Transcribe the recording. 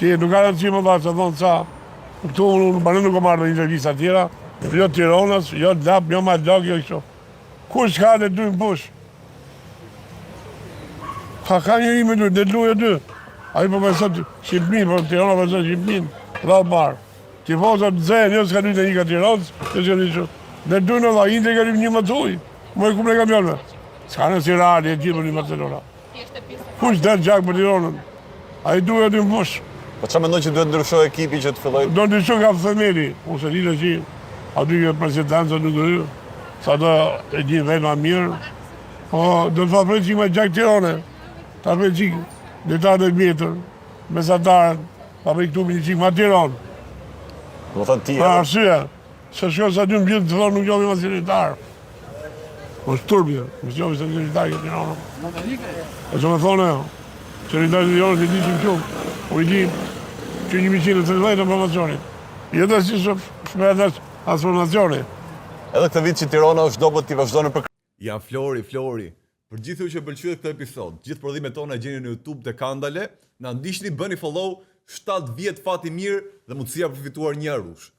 Ti nuk ka rëndësi më dha, se thonë ca, këtu unë banë nuk kam marrë në intervista tjera, jo Tironës, jo Lap, jo Malok, jo kështu. Kush ka dhe dy në fushë? Ka ka njëri me dy, dhe luaj dy. Ai po përfaqëson Shqipërinë, po Tirana po përfaqëson Shqipërinë, dhe parë. Tifozët zenë, jo s'ka luajtur një ka Tiranës, jo s'ka luajtur. Dhe dy në dha, Inter ka luajtur një më thuj. Më ku me kamionëve. S'ka në si Reali, e gjithë në Barcelona. Kush del gjak për Tiranën? Ai duhet aty në fushë. Po çfarë mendon që duhet ndryshojë ekipi që të fillojë? Do ndryshojë nga themeli, unë se di tash aty ke presidenca nuk do hy, sa do e di vetë ma mirë, po do të fa çik me gjak Tirane, ta bëj çik lojtarët e vjetër, mesatarët, ta bëj këtu me një çik ma Tiranë. Do të ti. Për arsye, se shkon sa dy mbjell të thonë nuk njohim asnjë lojtar. Po është turp, nuk njohim asnjë lojtar në Tiranë. E që më thonë ajo, që lojtarët e Tiranës i di që shumë, po i di që 130 në formacionit. Jo të si shpejt as as formacioni. Edhe këtë vit që Tirana është dobët ti vazhdon për Jam Flori, Flori. Për gjithë ju që pëlqyet këtë episod, gjithë prodhimet tona gjeni në YouTube te Kandale, na ndiqni, bëni follow, 7 vjet fati mirë dhe mundësia për fituar një arush.